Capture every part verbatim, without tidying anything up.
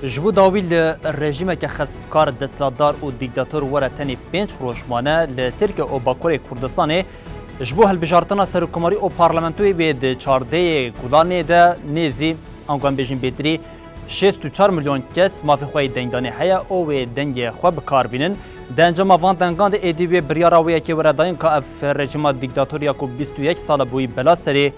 Ji bo dawî li rejîmeke xespkar, desthilatdar û dîktator were tenê pênc roj mane, li Tirkiye û Bakurê Kurdistanê ji bo hilbijartina serokkomarî û parlamentoyê wê di çardeyê Gulanê de nêzî, ango em bêjin bêtirî, şêst û çar milyon kes mafê xwe yê dengdanê heye û wê dengê xwe bi kar bînin. Di encama van dengan de êdî wê biryara wê yekê were dayîn ka ev rejîma dîktator ya ku bîst û yek sal e bûyî bela serê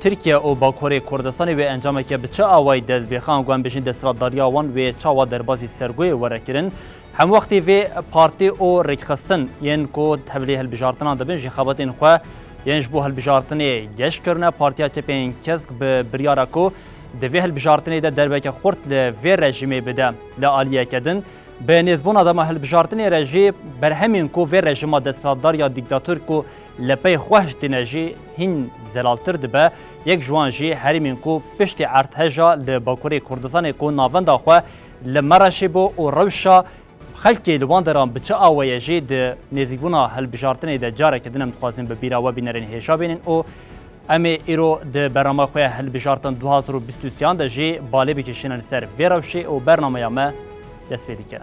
Tirkiye û Bakurê Kurdistanê wê encameke bi çi awayî dest bêxe, ango em bêjin desthilatdariya wan wê çawa derbasî sergoyê were kirin. Hemwextî vê partî û rêkxistin yên ku tevlî hilbijartinan dibin ji xebatên xwe yên ji bo hilbijartinê geş kirine. Partiya Çepên Kesk bi biryara ku di vê hilbijartinê de derbeke xurt li vê rejîmê bide, li aliyeke din bi nêzbûna dema hilbijartinê re jî berhemên ku vê rejîma desthilatdar ya dîktator ku lepey xwe hiştîne jî hîn zelaltir dibe. Yek ji wan jî herêmên ku piştî erdheja li Bakurê Kurdistanê ku navenda xwe li Mereşê bû û rewşa xelkê li wan deran bi çi awayê jî di nêzîkbûna hilbijartinê de careke din em dixwazin bi bîra we bînerên hêja bînin û em ê îro di bernama xwe ya hilbijartin du hazar û bîst û sêyan de jî balê bikişînin li ser vê rewşê û bernameya me dest pê dike.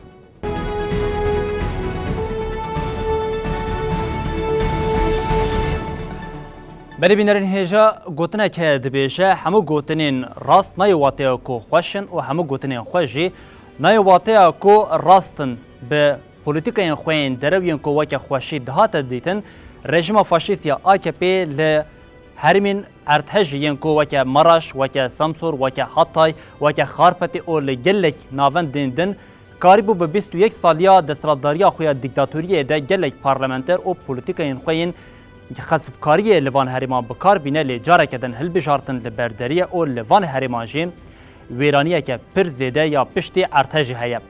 Belê bînerên hêja, gotineke dibêje, hemû gotinên rast nayê wateya ku xweş in û hemû gotinên xweş jî nayê wateya ku rast in. Bi polîtîkayên xwe yên derew yên ku weke xweşî dihate dîtin, rejîma faşîst ya A K P li herêmên erdhejî yên ku weke Maraş, weke Semsûr, weke Hatay, weke Xarpetê û li gelek navendên din karîbû bi bîst û yek saliya desthilatdariya xwe ya dîktatoriyê de gelek parlamenter û polîtîkayên xwe yên xesibkariyê li van herêman bi kar bîne, lê careke din hilbijartin li ber derî ye û li van herêman jî wêraniyeke pir zêde ya piştî erdhejê heye.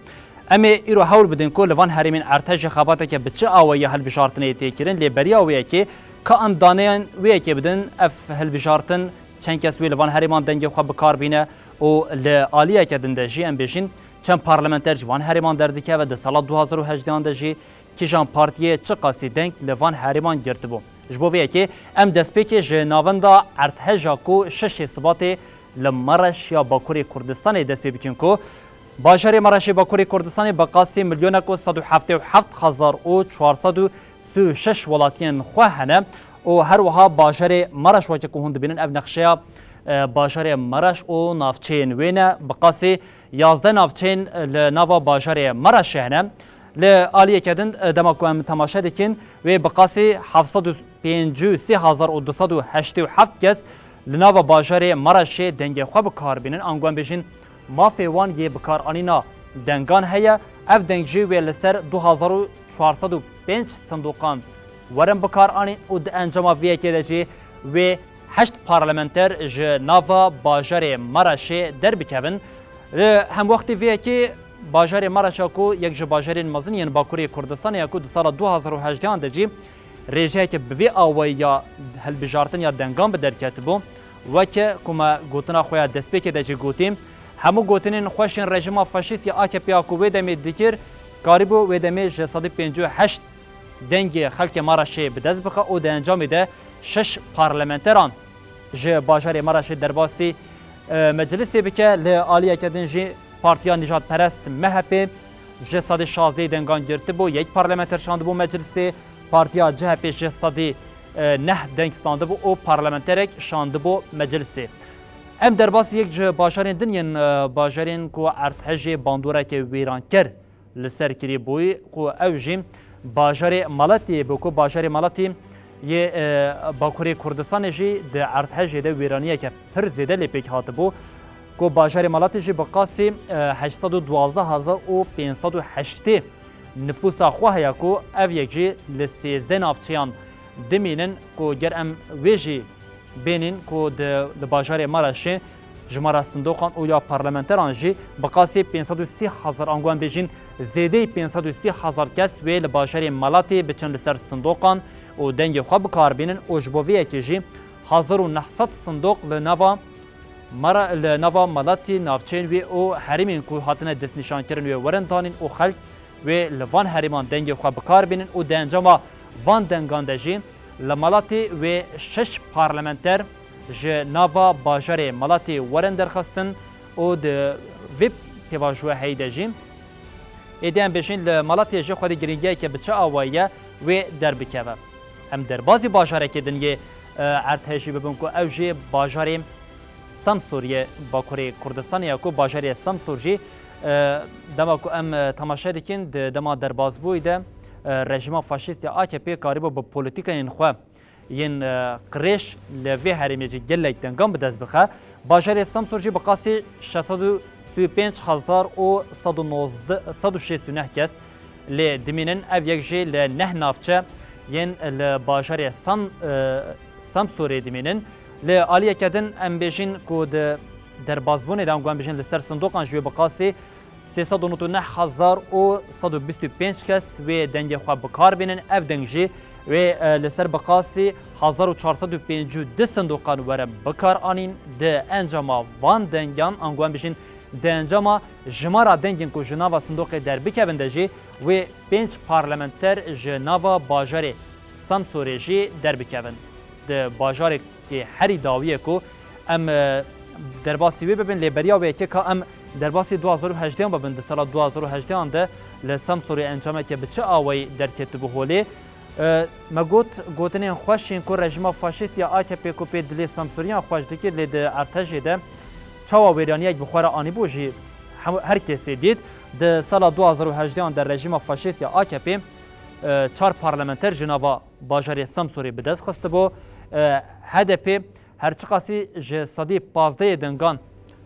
Em ê îro hewl bidin ku li van herêmên erdhejê xebateke bi çi awayî ya hilbijartinê tê kirin, lê beriya wê yekê ka em daneyên wê yekê bidin, ev hilbijartin çend kes wê li van herêman dengê xwe bi kar bîne û li aliyeke din de jî em bêjin çend parlamenter ji van herêman derdikeve, di sala du hazar û hejdehan de jî kîjan partiyê çiqasî deng li van herêman girtibû. Ji bo vê yekê em destpêkê ji navenda erdheja ku şeşê Sibatê li Mereş ya Bakurê Kurdistanê dest pê bikin ku bajarê Mereşê Bakurê Kurdistanê bi qasî milyonek û sed û heftê û heft hezar û çar sed û sî û şeş welatiyên xwe hene û her wiha bajarê Mereş weke ku hûn dibînin ev nexşeya, e, bajarê Mereş û navçeyên wê ne, bi qasî yazdeh navçeyên li nava bajarê Mereşê hene. Li aliyeke din, e, dema ku em temaşe dikin, wê bi qasî heft sed û pêncî û sê hezar û du sed û heştê û heft kes li nava bajarê Mereşê dengê xwe bi kar bînin, ango em bêjin mafê wan yê bikaranîna dengan heye. Ev deng jî wê li ser du hezar û çar sed û pênc sindoqan werin bikaranîn û di encama vê yekê de jî wê heşt parlamenter ji nava bajarê Mereşê derbikevin. Li hemwextî vê yekê bajarê Mereşa ku yek ji bajarên mezin yên Bakurê Kurdistanê ye ku di sala du hazar û hejdehan de jî rêjeyeke bi vê awayî ya hilbijartin ya dengan bi derketibû, weke ku me gotina xwe ya destpêkê de jî gotî, hemû gotinên xweş ên rejîma faşîst ya A K P ya ku wê demê dikir, karîbû wê demê ji sedî pêncî û heşt dengê xelkê Mereşê bi dest bixe û di encamê de şeş parlamenteran ji bajarê Mereşê derbasî, e, meclisê bike. Li aliyeke din jî Partiya Nijadperest M H P ji sedî şazdeh dengan girtibû, yek parlamenter şandibû meclisê, Partiya C H P ji sedî, e, neh deng standibû û parlamenterek şandibû meclisê. Em derbasî yek ji bajarên din yên, e, bajarên ku erdhejê bandoreke wêranker li ser kirî bûyî ku ew jî bajarê Malatiyê bû, ku bajarê Malatî yê, e, Bakurê Kurdistanê jî di erdhejê de wêraniyeke pir zêde lê pêk hatibû, ku bajarê Malatî jî bi qasî, e, heşt sed û duwazdeh hezar û pênc sed û heştê nifûsa xwe heye, ku ev yek jî li sêzdeh navçeyan dimînin, ku ger em wê jî bênîn ku di, li bajarê Maraşê jimara sindoqan û ya parlamenteran jî bi qasî pênc sed û sî hezar, ango em bêjin zêdeyî pênc sed û sî hezar kes wê li bajarê Malatê biçin li ser sindoqan û dengê xwe bi kar bînin û ji bo vê yekê jî hezar û neh sed sindoq li nava Mara-, li nava Malatî, navçeyên wê û herêmên ku hatine destnîşankirin wê werin danîn û xelk wê li van herêman dengê xwe bi kar bînin û di encama van dengan de jî li Malatê wê şeş parlamenter ji nava bajarê Malatê werin derxistin û di vê pêvajoya heyî de jî. Êdî em bêjin li Malatya jî xwedî giringiyeke bi çi awayî ye wê derbikeve. Em derbazî bajarekê din yê, e, erdhejî bibin ku ew jî bajarê Samsûr yê Bakurê Kurdistanê ye ku bajarê Samsûr jî, e, dema ku em, e, temaşe dikin di dema derbazbûyî de, e, rejîma faşîst ya A K P karîbû bi polîtîkayên xwe yên, e, qirêj li vê herêmê jî gelek dengan bi dest bixe. Bajarê Samsûr jî bi qasî şeş sed û sî û pênc hezar û sed û nozdeh, sed û şêst û neh kes lê dimînin. Ev yek jî li neh navçe yên li bajarê Sam-, e, Samsûrê dimînin. Li aliyeke din em bêjin ku di derbazbûnê de, ango em bêjin li ser sindoqan jî wê bi qasî sê sed û nod û neh hezar û sed û bîst û pênc kes wê dengê xwe bi kar bînin. Ev deng jî wê, e, li ser bi qasî hezar û çar sed û pêncî û du sindoqan were bikaranîn. Di encama van dengan, ango em bijîn, di encama jimara dengên ku ji nava sindoqê derbikevin de jî wê pênc parlamenter ji nava bajarê Samsorê jî derbikevin. Di bajarê Kê herî dawiyê ku em, e, derbasî wê bibin, lê beriya wê yekê ka em derbasî du hazar û hejdeh an bibin, di sala du hazar û hejdeh an de li Samsorê encameke bi çi awayî derketibû holê? E, me got, gotinên xweş yên ku rejîma faşîst ya A K P ku pê dilê Samsoriyan xweş dikir, lê di erdhejê de çawa wêraniyek bi xwe re anîbû jî hem-, her kesê dît. Di sala du hazar û hejdeh an de rejîma faşîst ya A K P, e, çar parlamenter ji nava bajarê Samsorê bi dest xistibû. E, H D P her çiqasî ji sedî pazdehê dengan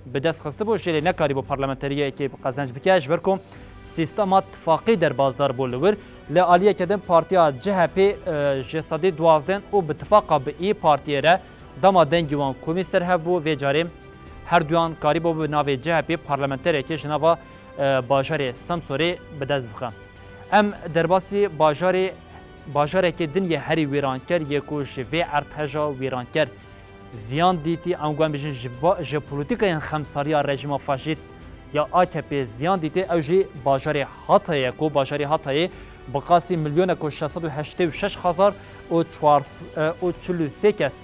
bi dest xistibû, jê lê nekarîbû parlamenteriyekê qezenc bike, ji ber ku sîstema tifaqî derbasdar bû li wir. Li aliyeke din partiya C H P, e, ji sedî duwazdeh û bi tifaqa bi İYİ Partiyê re dema dengî wan komî ser hev bû, vê carê her duyan karîbû bi navê C H P parlamenterekê ji nava, e, bajarê Samsorê bi dest bixe. Em derbasî bajarê, bajarekê din yê herî wêranker yê ku ji vê erdheja wêranker ziyan dîtî, ango em bijin ji ba-, ji polîtîkayên xemsariya rejîma faşîst ya A K P ziyan dîtî, ew jî bajarê Hatayê ye ku bajarê Hatayê bi qasî milyonek û şeş sed û heştê û şeş hezar û çar sed û çil û sê kes,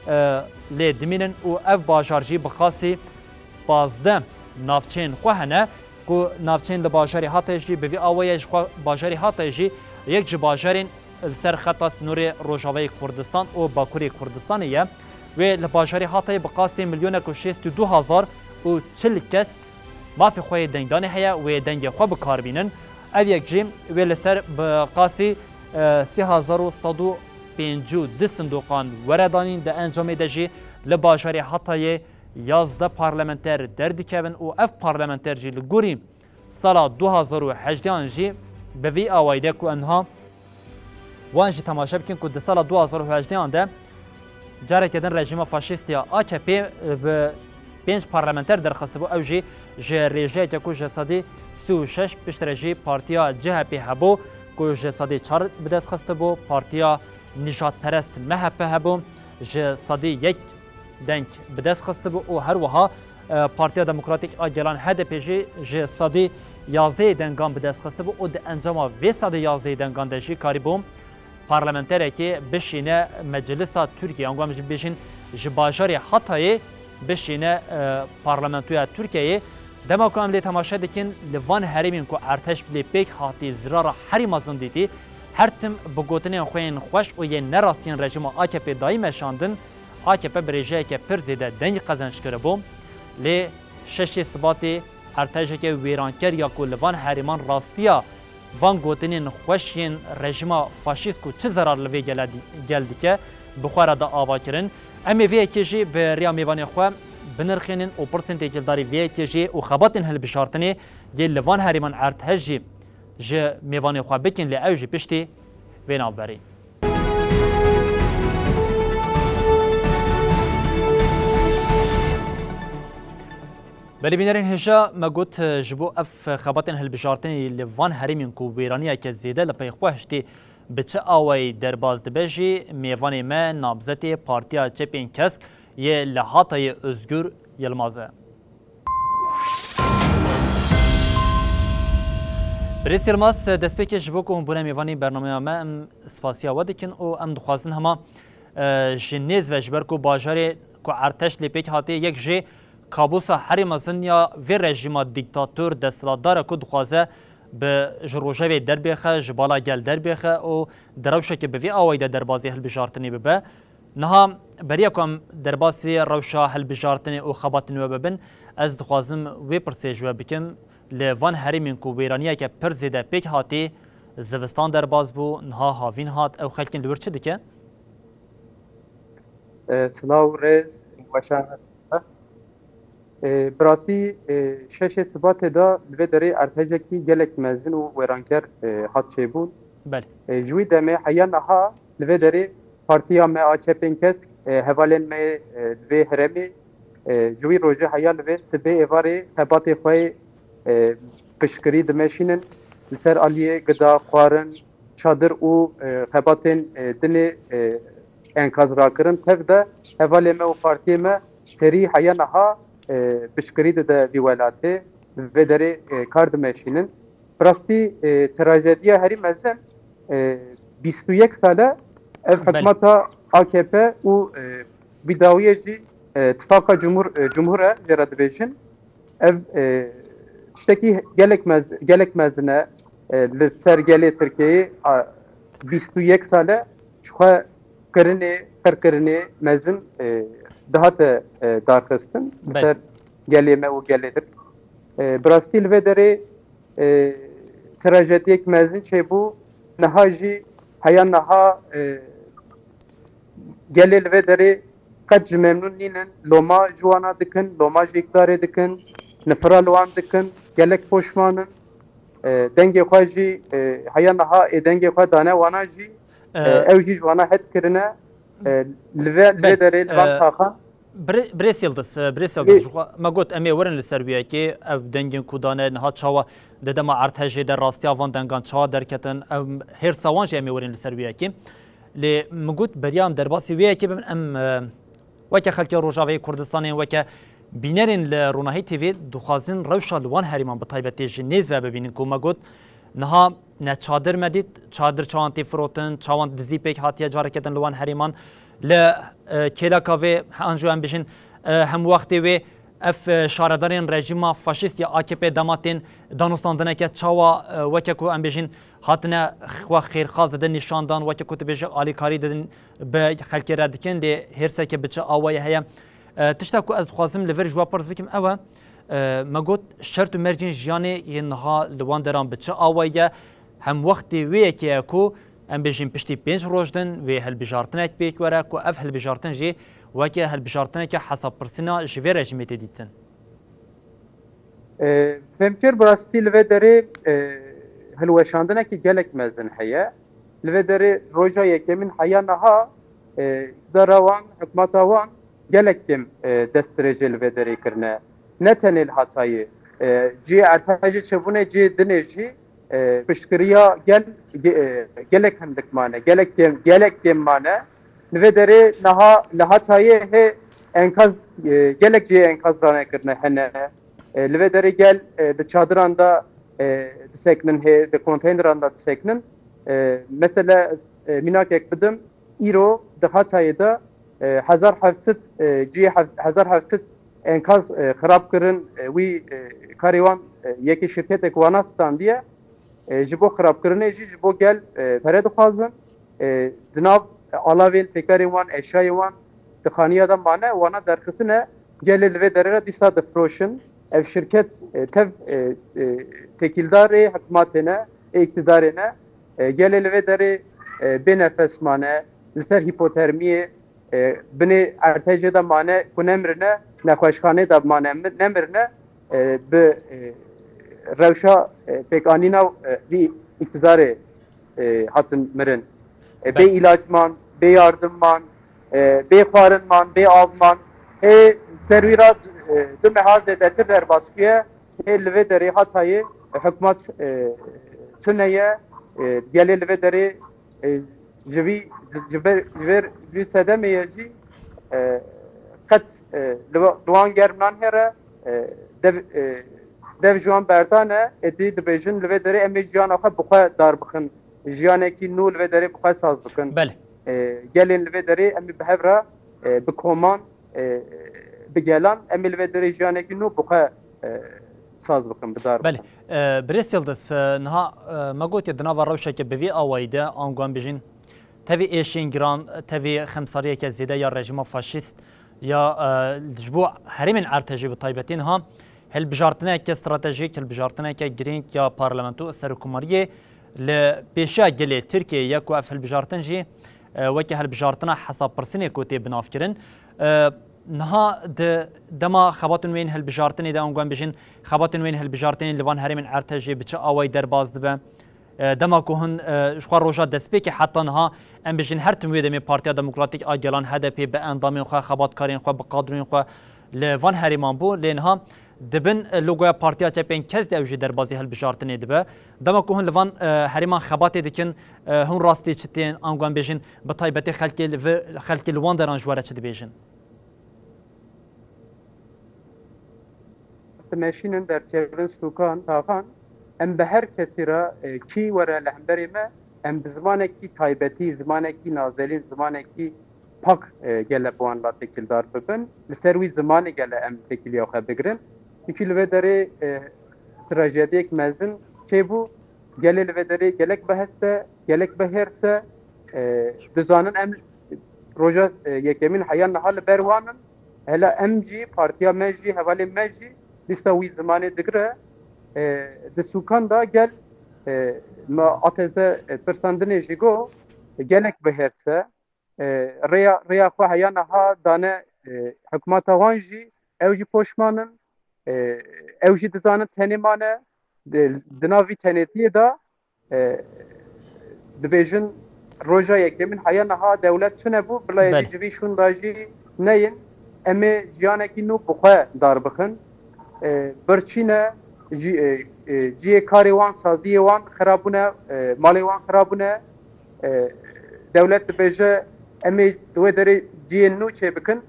e, lê dimînin û ev bajar jî bi qasî pazdeh navçeyên xwe hene ku navçeyên li bajarê Hatayê jî bi vî awayê ji xwe bajarê Hatayê jî yek ji bajarên li ser xeta sînorê Rojavayê Kurdistan û Bakurê Kurdistanê ye. Wê li bajarê Hatayê bi qasî milyonek û şêst û du hezar û çil kes mafê xwe yê dengdanê heye, wê dengê xwe bi kar bînin. Ev yek jî wê li ser bi qasî, e, sê hezar û sed û pêncî û du sindoqan were danîn. Di encamê de jî li bajarê Hatayê yazdeh parlamenter derdikevin û ev parlamenter jî li gorî sala du hazar û hejdeh an jî bi vî awayî de ku em niha wan jî temaşe bikin ku di sala du hazar û hejdeh an de careke din rejîma faşîst ya A K P bi pênc parlamenter derxistibû, ew jî ji rêjeyeke ku ji sedî sî û şeş piştre jî partiya C H P hebû, ku ji sedî çar bi dest xistibû, partiya nijadperest M H P hebû, ji sedî yek deng bi dest xistibû û her wiha, e, Partiya Demokratîk a Gelan H D P jî ji sedî yazdehê dengan bi dest xistibû û di encama vê sedî yazdehê dengan de jî karîbû parlamenterekê bişîne Meclisa Tirkiyê, ango em jî bêjin ji bajarê Hatayê bişîne, e, parlamentoya Tirkiyeyê. Dema ku em lê temaşe dikin, li van herêmên ku erdhej lê pêk hatî zirara herî mezin dîtî, her tim bi gotinên xwe yên xweş û yên nerastî yên rejîma A K P dayî meşandin, A K P bi rêjeyeke pir zêde deng qezenc kiribû, lê şeşê Sibatê erdhejeke wêranker ya ku li van herêman rastiya van gotinên xweş yên rejîma faşîst ku çi zerar li vê gele di-, gel dike, bi xwe re da ava kirin. Em ê vê yekê jî bi riya mêvanê xwe binirxînin û pirsên têkildarî vê yekê jî û xebatên hilbijartinê yê li van herêman erdhej jî ji mêvanê xwe bikin, lê ew jî piştî vê navberê. Belê bînerên hêja, me got, ji bo ev xebatên hilbijartinê li van herêmên ku wêraniyeke zêde li pey xwe hiştê bi çi awayî derbas dibe jî, mêvanê me namzetê Partiya Çepên Kesk yê li Hatayê Ozgur Yilmaz e. Birêz Yilmaz, destpêkê ji bo ku hûn bûne mêvanî bernameya me, em spasiya we dikin û em dixwazin hema, e, ji nêz ve, ji ber ku bajarê ku erdhej lê pêk hatê yek jê kabûsa herî mezin ya vê rejîma dîktator desthilatdar e ku dixwaze bi ji rojevê derbêxe, ji bala gel derbêxe û di rewşeke bi vî awayî de derbazî hilbijartinê bibe. Niha beriya ku em derbasî rewşa hilbijartinê û xebatên we bibin, ez dixwazim wê pirsê ji we bikim, li van herêmên ku wêraniyeke pir zêde pêk hatî, zivistan derbas bû, niha havîn hat, ew xelkên li wir çi dike? Silav û rêz, weşan. Bi rastî şeşê Sibatê de li vê derê erdhejekî gelek mezin û wêranker hat çêbûn. Belê. Ji wî demê heya niha li vê derê partiya me a Çepên Kesk, hevalên me yê li vê herêmê, ji wî rojê heya li vê sibê êvarê xebatê xwe yê piştgirî dimeşînin. Li ser aliyê gida, xwarin, çadir û xebatên din ê enkaz rakirin. Tev de hevalê me û partiyê me serî heya niha piştgirî dide vî welatê. Li vê derê kar dimeşînin. Bi rastî trajediya herî mezin bîst û yek sal e ev hikûmeta A K P û vî dawiyê jî tifaqa cumhur, cumhur e jê re dibêjin. Ev tiştekî gelek mez-, gelek mezin e li ser gelê Tirkiyeyê. Bîst û yek sal e ji xwe kirinê, qirkirinê mezin dihate darxistin li ser gelê me û gelê Tirk. Bi rastî li vê derê trajediyek mezin çêbû. Niha jî heya niha gelê li vê derê qet ji memnûn nînin. Loma ji wana dikin, loma ji îktidarê dikin, nifira li wan dikin, gelek poşman in. Dengê xwe jî heya niha ê dengê xwe dane wana jî, ew jî ji wana hed kirine. Li vê, li vê derê li van taxan. Birêz Yildiz, Birêz Yildiz, me got em ê werin li ser wî yekê, ev dengên ku dane niha çawa di dema erdhejê de rastiya van dengan çawa derketin, ev hêrsa wan jî em ê werin li ser wî yekê. Lê min got beriya em derbasî wê yekê bibin, em weke xelkê Rojavayê Kurdistanê, weke bînerên li Ronahî T V dixwazin rewşa li wan herêman bi taybetê ji nêz ve bibînin ku me got niha ne çadir me dît, çadir çawan tê firotin, çawan dizî pêk hatiye careke din li wan herêman. Li kêleka vê an jî em bijin hemwextê wê ev şaredarên rejîma faşîst ya A K P dema tên danûstandineke çawa weke ku em bijin hatine xwe xêrxaz didin nîşan dan, weke ku tu bêjî alîkarî didin bi xelkê re dikin, lê hêrseke bi çi awayî heye? Tişta ku ez dixwazim li vir ji we pirs bikim ew e, me got şert û mercên jiyanê yên niha li wan deran bi çi awayî ye? Hemwextê wê yekê ye ku em bêjin piştî pênc roj din wê hilbijartinek pêk were ku ev hilbijartin jî weke hilbijartineke hesabpirsîna ji vê rejîmê tê dîtin. Fêmkir bi rastî li vê derê hilweşandinekî gelek mezin heye. Li vê derê roja yekemîn heya niha îktidara wan, hikûmeta wan gelek kêm destdirêjê li vê derê kirine. Ne tenê li Hatayê, cihê erdhejê çêbûnê cihê dinê jî piştgiriya gel, gelek hindik mane, gelek kêm, gelek kêm mane. Li vê derê niha li Hatayê hê enkaz, gelek cihê enkaz danekirine hene. Li vê derê gel di çadiran de disekinin, hê di konteyneran de disekinin. Mesela mînakek bidim, îro di Hatayê de hezar heft sed cihê, hezar heft sed enkaz xirab kirin, wî karê wan yekê şirketek wana standiye. Ji bo xirabkirinê jî ji bo gel pere dixwazin. Di nav alavên pêkarên wan, eşyayên wan di xaniya de mane, wana derxistine, gelê li vê derê re dîsa difiroşin. Ev şirket tev têkildarê hikûmetê ne, ê îktidarê ne. Gelê li vê derê bê nefes mane, li ser hîpotermiyê, binê erdhejê de mane ku nemirine, nexweşxanê de mane, nemirine, bi rewşa pêkanîna vî îktidarê hatin mirin. Bê îlac man, bê yardim man, bê xwarin man, bê av man. Ê ser wî re du meha zêdetir derbas bûye. Ê li vê derê Hatayê hikûmet tune ye. Gelê li vê derê ji vî, ji vê, ji vê, vî sedemê ye jî qet li wan germ nan hêre, dev, dev ji wan berdane, êdî dibêjin li vê derê em ê jiyana xwe bi xwe dar bixin. Jiyanekî nû li vê derê bi xwe saz bikin. Belê. Gelên li vê derê em ê bi hev re bi koman bi gelan em ê li vê derê jiyanekî nû bi xwe, e, saz bikin, bi dar bikin. Belê. E, Birêz Yildiz, e, niha, e, me gotiye di nava rewşeke bi vî awayî de, ango em bêjin, tevî êşên giran, tevî xemsariyeke zêde ya rejîma faşîst ya, e, ji bo herêmên Ertejê bi taybetî niha hilbijartineke stratejîk, hilbijartineke girîng ya parlamento û serokkomariyê li pêşiya gelê Tirkiyeyê ye ku ev hilbijartin jî, e, weke hilbijartina hesabpirsînê ku tê binavkirin. E, niha di dema xebatên wê yên hilbijartinê de, ango em bêjin, xebatên wê yên hilbijartinê li van herêmên Ertejê bi çi awayî derbas dibe? E, dema ku hûn, e, ji xwe roja destpêkê heta niha, em bêjin her tim wê demê Partiya Demokratîk a Gelan, H D P, bi endamên xwe, xebatkarên xwe, bi kadroyên xwe li van herêman bû, lê niha di bin, e, logoya Partiya Çepên Kesk de ew jî derbazî hilbijartinê dibe. Dema ku hûn li van, e, herêman xebatê dikin, e, hûn rastî çi tên, ango em bêjin, bi taybetî xelkê li vi-, xelkê li wan deran ji we re çi dibêjin? Dimeşînin derkevin sûkan, taxan, em bi her kesî re, e, kî were li hemberê me, em bi zimanekî taybetî, zimanekî nazelîn, zimanekî pak, e, gele bi wan re têkildar bibin. Li ser wî zimanê gele em têkiliya xwe bigirin. Çimkî li vê derê, e, trajediyek mezin çêbû. Gelê li vê derê gelek bi hest e, gelek bi hêrs e. E, dizanin em roja, e, yekemîn heya niha li ber wan in. Hela em jî, partiya me jî, hevalên me jî lîsta wî zimanê digire. E, di sûkan de gel, e, me ateze, e, pirsandinê jî got, gelek bi hêrs e. E, rêya, rêya xwe heya niha dane, e, hikûmeta wan jî, ew jî poşman in. E, ew jî dizanin tenê mane. Di, di nav vî tenêtiyê de, e, dibêjin roja yekemîn heya niha dewlet çi nebû, bila êdî Belê. ji vî şûnda jî neyin. Em ê jiyanekî nû bi xwe dar bixin. E, birçî ne, jî, e, e, cihê karê wan, saziyê wan xirab bûne, e, malê wan xirab bûne. E, dewlet dibêje, em ê di wê derê cihên nû çêbikin,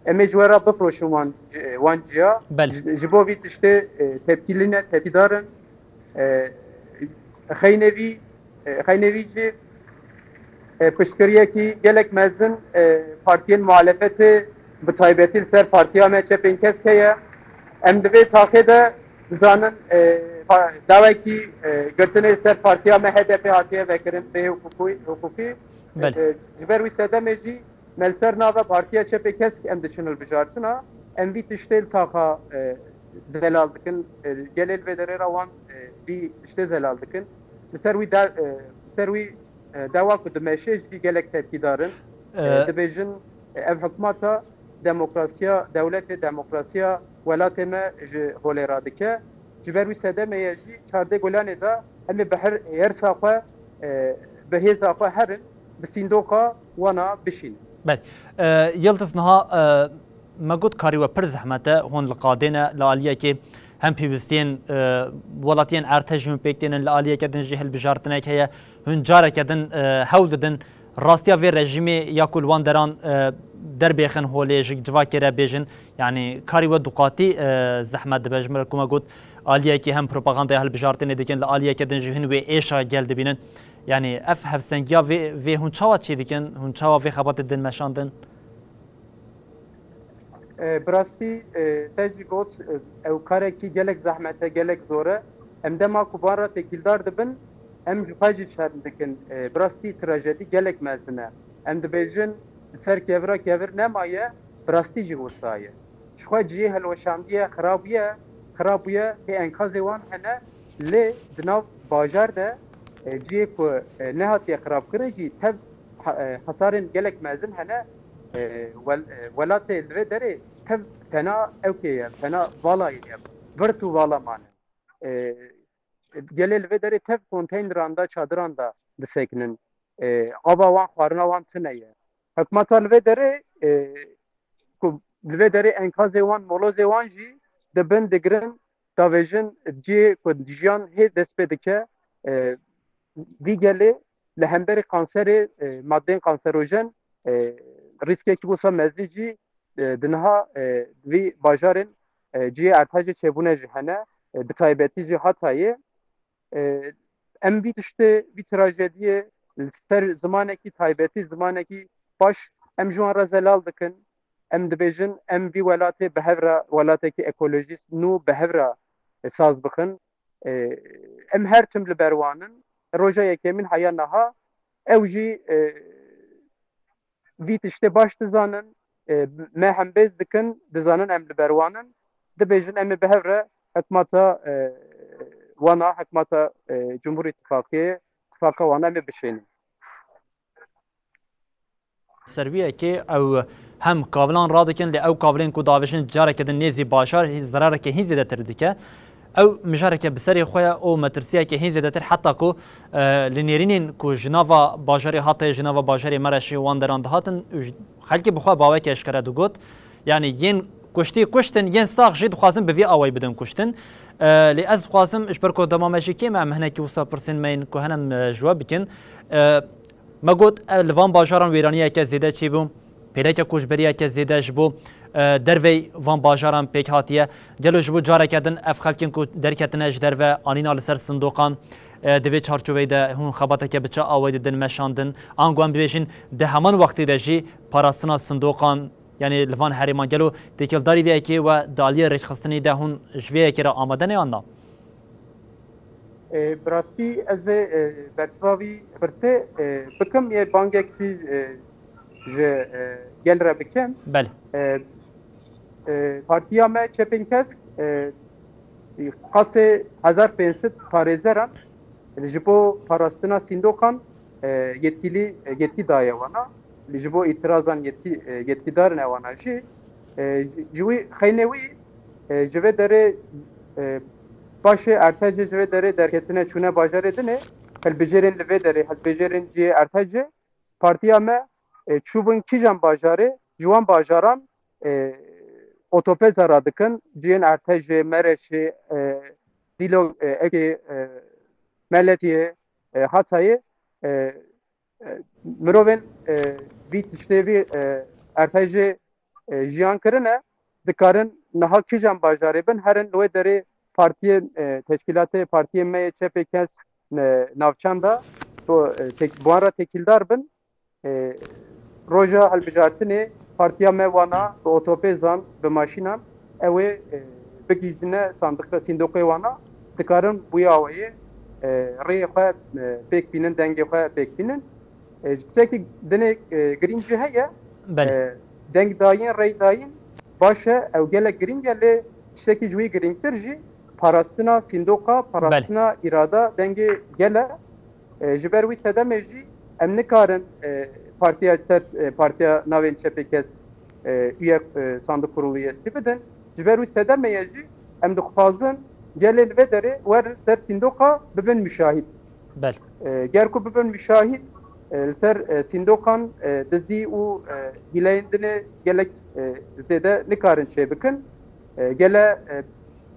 em ê ji we re bifroşin wan, wan ciya. Belê. Ji, ji bo vî tiştê, e, tepkîlî ne, tepkîdar in. E, xeynê vî, e, xeynê vî jî, e, piştgiriyekî gelek mezin, e, partiyên muhalefetê, bi taybetî li ser partiya me Çepên Kesk heye. Em di vê taxê de dizanin, e, pa-, dawekî, e, girtinê li ser partiya me H D P hatiye vekirin bê hiqûqî, hiqûqî. Belê. E, ji ber wî sedemê jî me li ser nava Partiya Çepê Kesk em diçin hilbijartina. Em vî tiştê li taxa, e, zelal dikin. E, gelê li vê derê re wan, e, vî tiştê zelal dikin. Li ser wî de, e, li ser wî, e, dewa ku dimeşê jî gelek tepkîdar in. E, E, dibêjin, e, ev hikûmeta demokrasiya, dewletê demokrasiya welatê me ji holê radike. Ji ber wî sedemê ye jî çardê Golanê de em ê bi her hêrsa xwe, e, bi hêza xwe herin, bi sîndoqa wana bişînin. Belê. E, Yildiz, niha, e, me got karî we pir zehmet e, hûn li qadê ne, li aliyekê hem pêwîstiyên, e, welatiyên Ertejî hûn pêk tênin, li aliyeke din jî hilbijartinek heye, hûn careke din, e, hewl didin rastiya vê rejîmê ya ku li wan deran, e, derbêxin holê, ji civakê re bêjin, yanî karî we duqatî, e, zehmet dibe. Ji min re ku me got, aliyekî hem propagandaya hilbijartinê dikin, li aliyeke din jî hûn wê êşa gel dibînin. Yanî ev hevsengiya vê, vê hûn çawa çê dikin? Hûn çawa vê xebatê din meşandin? E, bi rastî, e, te jî got, e, ew karekî gelek zehmet e, gelek zor e. Em dema ku van re têkildar dibin, em ji xwe jî şerm dikin. E, bi rastî trajedî gelek mezin e. Em dibêjin, li ser kevira kevir nemaye, bi rastî jî wisa ye. Ji xwe cihê hilweşandiye xirab bûye, xirab bûye, hê enkazê wan hene, lê di nav bajar de, e, cihê ku, e, nehatiye xirabkirin jî tev ha-, e, hesarên gelek mezin hene, e, wel-, e, welatê li vê derê tev tena ewkê ye, tena vala ye, virt û vala mane. E, gelê li vê derê tev konteyneran de, çadiran de disekinin. E, ava wan, xwarina wan tune ye. Hikûmeta li vê derê, e, ku li vê derê enkazê wan, molozê wan jî dibin, digirin, davêjin cihê ku jiyan hê dest pê dike, e, vî gelê li hemberî kanserê, e, madeyên kanserojen, e, rîskekî wisa mezin jî, e, di niha, e, vî bajarên, e, cihê Ertajê çêbûne jî hene, e, bi taybetî jî Hatayê. E, em vî tiştê, vî trajediyê li ser zimanekî taybetî, zimanekî baş em ji wan re zelal dikin. em dibêjin, em vî welatê bi hev re welatekî ekolojîst nû bi hev re, e, saz bixin. E, em her tim li ber wan in. Roja yekemîn heya niha ew jî, e, vî tiştê baş dizanin, e, me hembêz dikin, dizanin em li ber wan in. Dibêjin em ê bi hev re hikmata, e, wana, hikmata, e, Cumhur Îttifaqiyê, tifaqa wana em ê bişênin. Ser wî yekê ew hem kavilan radikin, lê ew kavilên ku davêjin careke din nêzî bajar hî-, zerareke hîn zêdetir dike. Ew mijareke bi serê xwe ye û metirsiyeke hîn zêdetir, heta ku, e, li nêrînên ku ji nava bajarê Hatayê, ji nava bajarê Mereşê wan deran dihatin, û ji-, xelkê bi xwe baweke eşkere digot. Yanî yên kuştî kuştin, yên sax jî dixwazin bi vî awayî bidin kuştin. E, lê ez dixwazim, ji ber ku dema me jî kêm e, em hinekî wisa pirsên me yên ku hene em, e, ji we bikin. E, Me got, e, li van bajaran wêraniyeke zêde çêbû, pêleke koçberiyeke zêde ji bo, e, dervey van bajaran pêk hatiye. Gelo ji bo careke din ev xelkên ku derketine ji derve anîna li ser sindoqan, e, di vê çarçoveyê de hûn xebateke bi çi awayî didin meşandin? Ango em bibêjin, di heman wextê de jî parastina sindoqan, yanî li van herêman, gelo têkildarî vê yekê we di aliyê rêkxistinê de hûn ji vê yekê re amade ne yan na? E, bi rastî ez ê, e, bersiva vî pirsê, e, bikim, yê bangekî, e, ji, e, gel re bikim. Belê. E, e, partiya me Çepên Kesk, e, qasê hezar pênc sed parêzeran ji bo parastina sindoqan, e, yetkilî, e, yetkî daye wana. Ji bo îtirazan yetkî, e, yetkî darine wana jî. E, ji wî xeynê wî, e, ji vê derê, e, paşê Ertecê ji vê derê derketine çûne bajarê dinê, hilbijêrên li vê derê, hilbijêrên cihê Ertecê, partiya me, e, çûbûn kîjan bajarê, ji wan bajaran, e, otopeza radikin, cihên Ertecê, Mereşê, e, Dîlo, e, Ekê, e, Meletiyê, e, Hatayê, e, e, mirovên, e, vî tiştê vî, e, Ertecê, e, jiyan kirine, dikarin niha kîjan bajarê bin, herin li wê derê partiyê, e, teşkîlatê partiyê me yê Çepê Kesk, e, navçan de, bo, e, tek-, bi wan re têkildar bin. E, roja hilbijartinê partiya me wana bi otopêzan, bi maşînan, ew ê, e, bigihîjine sandiqe-, sîndoqê wana, dikarin bi wî awayê, e, rêyê xwe, e, pêk bînin, dengê xwe pêk bînin. E, ji tiştekî dinê, e, girîng jî heye. Belê. E, dengdayîn, rêydayîn baş e, ew gelek girîng e, lê tiştekî ji wî girîngtir jî parastina sîndoqa, Belê. parastina îrada dengê gel e. E, ji ber wî sedemê jî em nikarin, e, partiya ser, e, partiya navên Çepê Kesk, e, üye, e, sandık kurulu üyesi bidin. Ji ber wî sedemê ye jî em dixwazin gelê li vê derê werin ser sîndoqa bibin müşahit. Belê. E, ger ku bibin müşahit, e, li ser, e, sîndoqan, e, dizî û, e, hîleyên dinê gelek, e, zêde nikarin çêbikin. E, gele, e,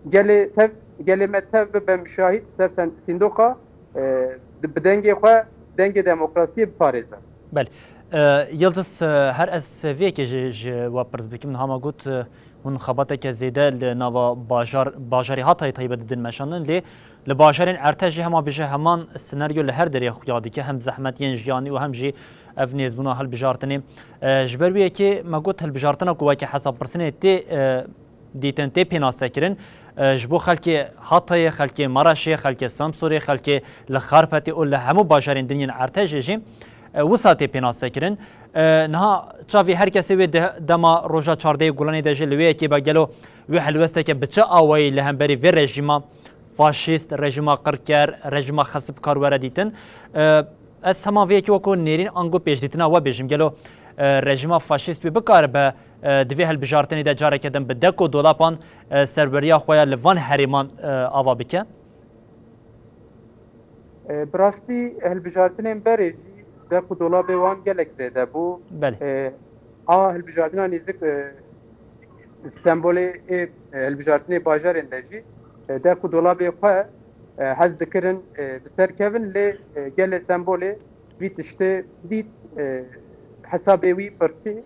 gelê tev, gelê me tev bibe müşahit ser sen-, sîndoqa, e, di-, bi dengê xwe, dengê demokrasiyê biparêze. Belê. E, Yildiz, e, her ez vê yekê ji, ji we pirs bikim, niha me got, e, hûn xebateke zêde li nava bajar, bajarê Hatayê taybet didin meşandin, lê li bajarên Ertejê hema bêje heman senaryo li her derê xuya dike, hem zehmet yên jiyanî û hem jî ev nêzbûna hilbijartinê. E, ji ber wê yekê me got hilbijartina ku weke hesabpirsinê tê, e, dîtin, tê pênasekirin. E, ji bo xelkê Hatayê, xelkê Maraşê, xelkê Semsûrê, xelkê li Xarpetê û li hemû bajarên din yên Ertejê jî, e, wisa tê pênasekirin. E, niha çavê her kesê wê de-, dema roja çardehê Gulanê de jî li wê yekê be gelo wê helwesteke bi çi awayî li hemberî vê rejîma faşîst, rejîma qirker, rejîma xesibkar were dîtin. E, ez hema vê yekê wekû nêrîn ango pêşdîtina we bêjim. Gelo, e, rejîma faşîst wê bikaribe, e, di vê hilbijartinê de careke din bi dek û dolapan, e, serweriya xwe ya li van herêman, e, ava bike? E, bi rastî hilbijartinên berê jî dek û dolabê wan gelek zêde bû. Belê. E, a hilbijartina nêzik, e, Stenbolê ê, e, hilbijartinê bajarên de jî, e, dek û dolabê xwe, e, hez dikirin, e, bi ser kevin, lê, e, gelê Stenbolê vî tiştê dît, e, hesabê wî pirsî.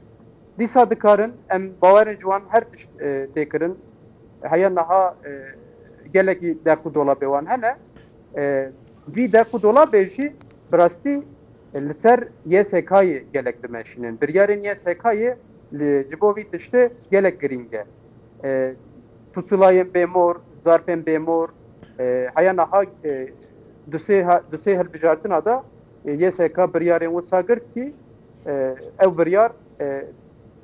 Dîsa dikarin, em bawerin ji wan her tişt, e, tê kirin. Heya niha, e, gelekî dek û dolabê wan hene. E, vî dek û dolabê jî bi rastî, e, li ser Y S K'yê gelek dimeşînin. Biryarên Y S K'yê Li ji bo vî tiştê gelek girîng e. E, Pusulayên bêmor, zarfên bêmor, e, heya niha, e, du sê ha-, du sê hilbijartina de, e, Y S K biryarên wisa girt kî, e, ew biryar, e,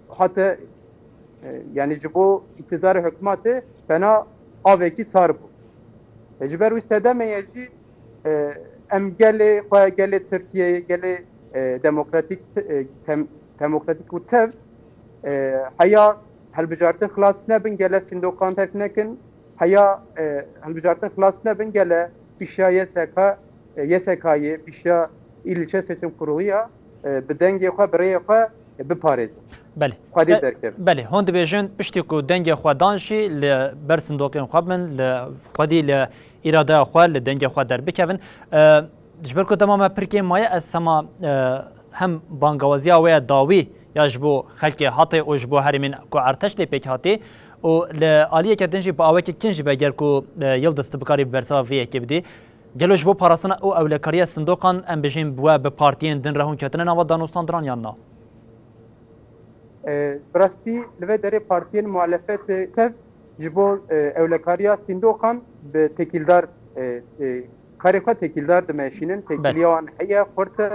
hate, e, yanî ji bo îktidarê hikûmetê fena avekî sar bû. E, ji ber wî sedemê ye jî, e, em gelê xwe, gelê Tirkiyeyê, gelê, e, demokratîk, e, tem-, demokratîk û tev, e, heya hilbijartin xilas nebin, gele sîndoqan terk nekin, heya, e, hilbijartin xilas nebin, gele pîşa Y S K, e, Y S K'yê, pîşa Îlçe Seçim Kurulu ya, e, bi dengê xwe, bi rêyê xwe, e, biparêzin. Belê. Xwedê E, derkevin. Belê, hûn dibêjin piştî ku dengê xwe dan jî li ber sindoqên xwe bin, li xwedî li îradeya xwe, li dengê xwe derbikevin. E, ji ber ku dema me pirkê maye, ez hema, e, hem bangawaziya we ya dawî ya ji bo xelkê Hatay û ji bo herêmên ku Erteş lê pêk hatî û li aliyeke din jî bi awekî kin jî be ger ku, e, Yildiz tu bikarî bi bersiva vê yekê bidî. Gelo ji bo parastina û ewlekariya sindoqan em bijîn bi we bi partiyên din re hûn ketine nava danûstandinan yan na? E, bi rastî li vê derê partiyên muhalefetê tev ji bo, e, ewlekariya sîndoqan bi têkildar, e, e, karê xwe têkildar dimeşînin. Belê. Têkiliya wan heye, xurt e.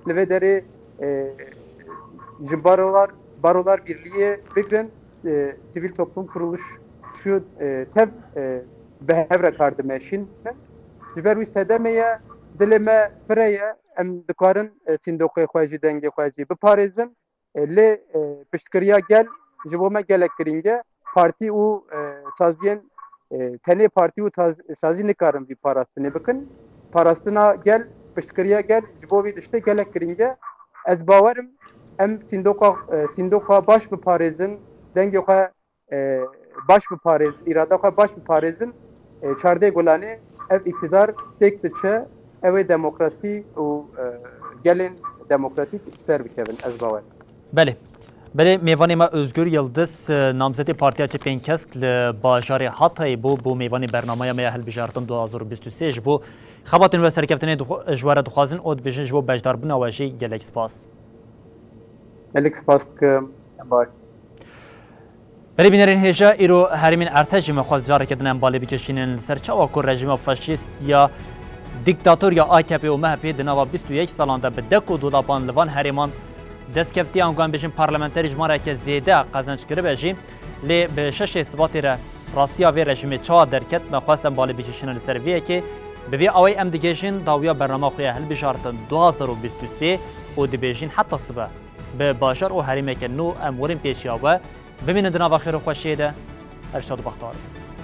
Li vê derê, e, ji barolar, Barolar Birliği bigrin, e, sivîl toplum kuruluşu, e, tev, e, bi hev re kar dimeşînin. Ji ber wî sedemê ye, dilê me pire ye, em dikarin, e, sîndoqê xwe jî, dengê xwe jî biparêzin. E, lê, e, piştgiriya gel ji bo me gelek girîng e. Partî û, e, saziyên, e, tenê partî û taz-, sazî nikarin vî parastinê bikin. Parastina gel, piştgiriya gel ji bo vî tiştê gelek girîng e. Ez bawerim em sîndoqa, e, sîndoqa baş biparêzin, dengê xwe, e, baş biparêzin, îrada xwe baş biparêzin, e, çardeh Gulanê ev îktidar têk diçe, ew ê demokrasî û, e, gelên demokratîk ser bikevin, ez bawer. Belê. Belê, mêvanê me Özgür Yildiz, e, namzetê Partiya Çepên Kesk li bajarê Hatayê bû, bû mêvanê bernameya me ya hilbijartin du hazar û bîst û sê. Ji bo xebatên we serkeftinê dixwe-, ji we re dixwazin û dibêjin ji bo beşdarbûna we jî gelek spas. Gelek spas dikim. Em baş. Belê bînerên hêja, îro herêmên Ertejî me xwest careke din em balê bikişînin li ser çawa ku rejîma faşîst ya dîktator ya A K P û M H P di nava bîst û yek salan de bi dek û dolapan li van herêman destkeftî, ango em bêjin parlamenterî jimareke zêde qezenc kiribe jî, lê bi şeşê Sibatê re rastiya vê rejîmê çawa derket, me xwest em balê bikişînin li ser vê yekê. Bi vê awayî em digihêjin dawiya bernama xwe ya hilbijartin du hazar û bîst û sê û dibêjin heta sibe bi bajar û herêmeke nû em werin pêşiya we. Bimînin di nava xêr û xweşiyê de. Her şad û bextewar bin.